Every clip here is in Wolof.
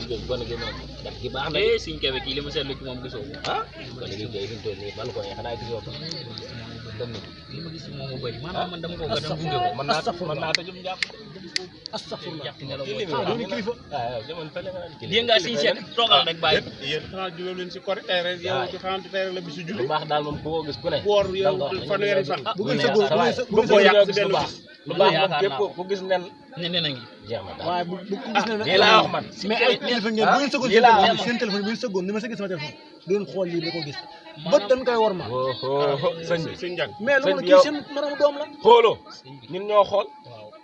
jigéen gone gi moom daf gi baax na Sëñ Kebe kii li ma seetlu ci moom gisoo ko gone gi kay fi mu toll nii man ko xanaa gisoo ko dem na li ma gis moom mu bëri maanaam man dama ko gën a gunge ko mën naa tëjum jàpp astafurlah lii nga Sëñ Seck toogal rek bàyyi yéen xanaa jugal leen si korite tey rek yow ci xamante tey rek la bisu julli lu baax daal moom ku ko gis ku ne woor yow fanweeri fan bu ko yàq si benn bis lu baax moom képp ku gis nen ne na ngi jeex na daal waaye bu gis ne lii laa wax man mais ay kilifa ngeen bu ñu sëggoon seen téléphone bu ñu sëggoon ni ma sëggee sama téléphone doon xool lii da ko gis bët dañ koy war ma sëñ bi sëñ Ndiaye mais loolu kii seen moromu doom la xooloo ñun ñoo xool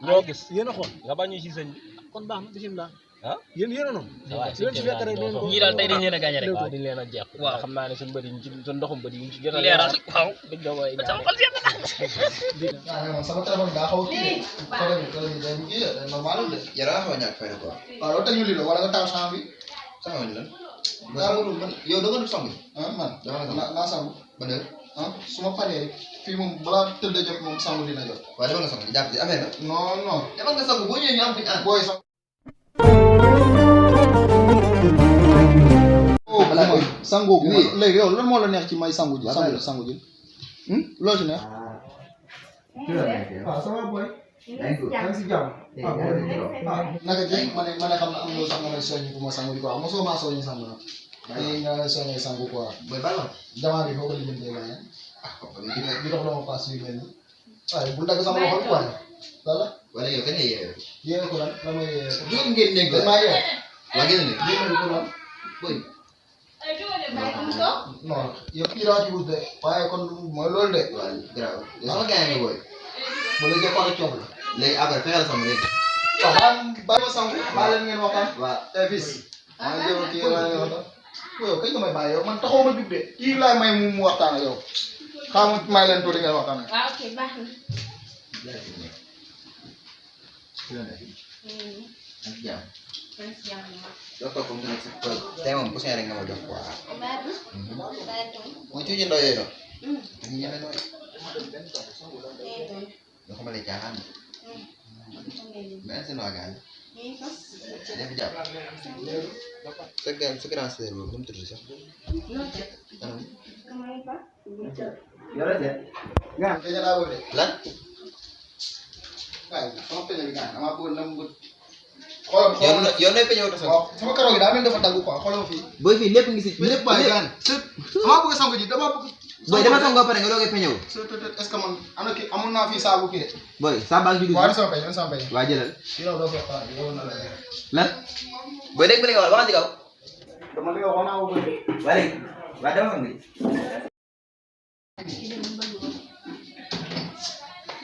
ñoo gis yéen a xool nga bañu ci sëñ bi kon baax na bisimilah ah yéen a noonu leen si fekk rek leen ko ñii daal tey dañ leen a gaañe rek waaw dañ leen a jeex waaw xam naa ne suñu bëri ci suñu ndoxum bëri yi ci jot a leeral waaw dëgg la koy sama xol seet man sama téléphone daa xaw a kii day kii normal de Yara xaw a ñàkk fay quoi. waaw loolu teg ñu lii la wala nga taal sang bi Sama wuñ lan. man Yow da nga def sang. man Dama la sang. naa sangu Ba dëgg. su ma paree fii moom balaa tëdd jot moom sangu dina jot Waaw demal nga sang di jàpp ci affaire la. non non Demal nga sang boo ñëwee ñu am fuñ ànd. booy sang sangu léegi yow lan moo la neex ci may sangu ji sangu ji loo ci neex waaw sama boy yaa si jàmm naka jël ma ne xam na am loo sax nga may soññ bu ma sangu ji quoi mosoo maa soññi sangu nag tey nga soññee sangu quoi Boy bal ma. jamaa bi foo ko lijjantee waaye Kooku ñu dina. di dox dama pass yu mel ni waaye bu dagg sama loxo quoi wala Wala yow kañ nga yeewee. yéene ko lan la may yéene ko Juróom ngeen nekk dañ la. maa yee Waa génn ne. yéene ko lan Boy. non yow kii laa ci wut de waaye kon mooy loolu de Waaw garaaw. Yow sama gars nga boy. ba léegi xool coow la Léegi après fexeel sama léegi. waaw bàyyi ma sangu bàyyi leen ngeen waxtaan Waaw. tey fii maa ngi jéem a kii maa ngi waxtaan yow kañ nga may bàyyi yow man taxaw ma jug de kii laay may mu waxtaan ak yow xaaral ma may leen tuuti ngeen waxtaan ak waaw ok baax na. Ak jàmm. maa ngi si jàmm bu baax. Doo toog comme si tey moom poussin rek nga ma jox quoi. baax na. bàyyi toon. Mooy cuuji ndaw yooyu noonu. Dañuy ñeme nooy. bàyyi toon. Yoo xam ne lay caaxaan. Mais c'est noir gars. ñu ngi fa. Def jàpp. Sa grand sœur boobu nu mu tudd sax. non teg. Anam. comment il va. Yore de. gaan peñe laa bëgg de Lan. waaye sama peñe bi gaan damaa bëgg na mu bëgg xoolal Yow nooy peñe wut sax. waaw sama karaw gi daa mel dafa dagg quoi xoolal fii Boy fii lépp ngi si. lépp waay gaan damaa bëgg sangu ji damaa bëgg Boy dama sangu ba pare nga doogay peñe wu. est-ce que man am na kii amoon naa fii saabu kii de Boy saa baa ngi ci waaw dugg. sama peñe sama peñe Waa jëlal. kii la doo fi waxtaan yow na la Lan. Boy dégg nga li nga wax ci kaw. dama li nga wax naa ko bëgg Waa léegi. Waa dama sangu ji.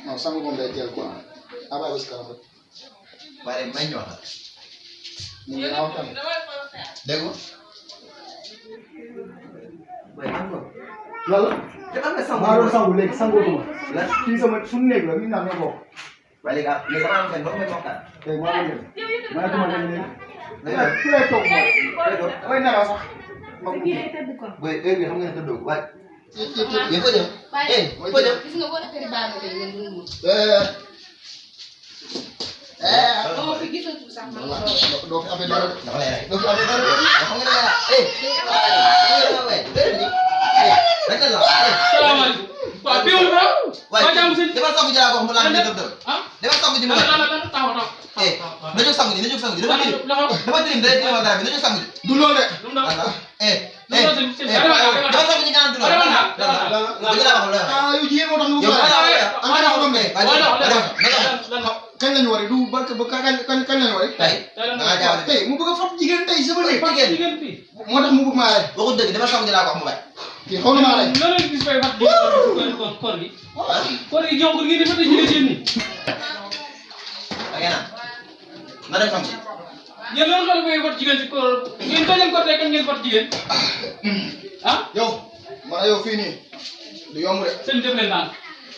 non sangu moom day teel quoi abaa bés kanam rek Waa léegi may ñu wax la. mu ngi naaw tam Dégg nga. Boy am nga. loolu Te am nga sangu. maa doon sangu léegi sangootuma Lan. kii sama suñu néeg la ñu naan ñoo bokk Waa léegi ah léegi damaa am seen ndox may waxtaan. léegi maa ngi leen mënatuma dem léegi Dégg nga. fi lay toog moom damay nelaw sax ma kii day tëdd quoi. Boy heure bi xam nga ne tëddoo. Waay. yéen Yéen foo jëm. waaye foo jëm. gis nga boo defee baax na ngeen dund moom. boo fi gisatu sax man la lool. doo fi amee dara Dafa lay rey. doo fi amee dara Xam nga ne la salaamaaleykum waaw biwul bro waa jàmm sëñ demal sangu ji laa ko wax mu laal ñu dëb dëb. ah Demal sangu ji mu taxaw laal. taxaw Na jóg sangu ji na jóg sangu ji dafa tilim. loxo Dafa tilim day tilimal dara bi na jóg sangu ji. du loolu de lu mu doon Demal sangu ji nga naan du loolu. Dëgg laa wax la. ah yow jigéen moo tax nga Yow bëgg maa a la wax am la. kañ lañu war a du barke ba kañ lañu war a Tey da ngaa jaawale. tey mu bëgg a fab jigéen tey sama néeg jigéen bi moo tax mu bëgg maa rey waxul dëgg demal sangu ji laa ko wax mu bañ. kii xaw na maa rey loolu gis fay fat koor gi jongur gi dafa tëj jigéen ñi Da ngeen naan. Na dem sangu ji. yéen loolu xale koy fat jigéen ci koor ngeen tojal ko tey kañ ngeen fat jigéen ah yow man yow fii nii du yomb de seen def leen naan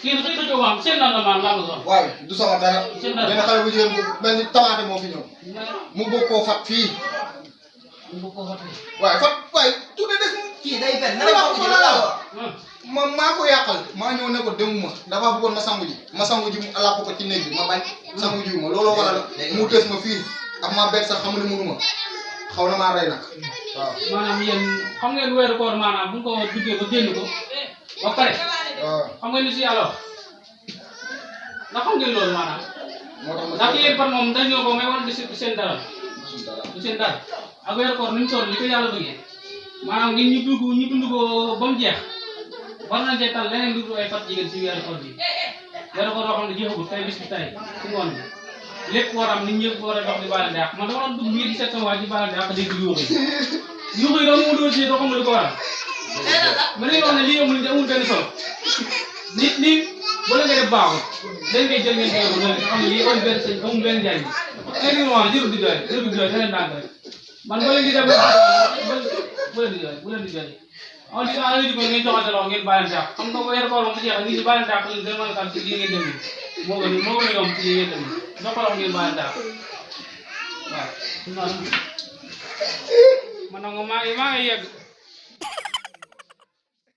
kii xëy na coow am seen naan la maan laa ko soxla waaye du sama dara Seen dara. benn xale bu jigéen bu mel ni tamaate moo fi ñëw mu bëgg koo fat fii waaye fat waaye tuuti des mu Kii day fen na dem sangu ji loolu laa wax. maa ko yàqal maa ñëw ne ko demuma dafa bëggoon ma sangu ji mu làpp ko ci néeg bi ma bañ sangu ji ma looloo waral mu des ma fii ak ma bett sax xam ne mënuma xaw na maa rey nag waaw maanaam yéen xam ngeen weeru koor maanaam bu ko duggee ba génn ko ba pare waaw xam ngeen li si yàlla wax ndax xam ngeen loolu maanaam moo tax ndax yéen par moom dañoo ko may wala du seen dara du seen dara ak weeru koor ni mu toll li ko yàlla bëggee maanaam ngeen ñu dund ko ba mu jeex war nañ cee tal leneen lu dul ay fat jigéen si weeru koor bi weeru koor boo xam ne jeexagul tey bis bi tey si ngoon bi lépp war am nit ñëpp war a dox di baalante ak man dama doon dugg biir di seet sama waa ji baalante ak dégg yuuxu yi doon mu doon si doo xam lu ko waral ma ne wax ne lii amul benn solo nit ñi bu la nga def baaxul dañ koy jël ngeen koy nga xam ne lii amul benn njariñ wax jërul di jooy da leen dànk rek man bu leen di def bu leen di jooy on dit ah li ko ngeen joxante loxo ngeen baalante ak xam nga weer koor moom bu jeexee nit ñi baalante ak ñu gën mën a xam ci lii ngeen dem moo gën a yomb ci lii ngeen dem doxaloo ngeen baalante ak waaw man nag maa ngi yegg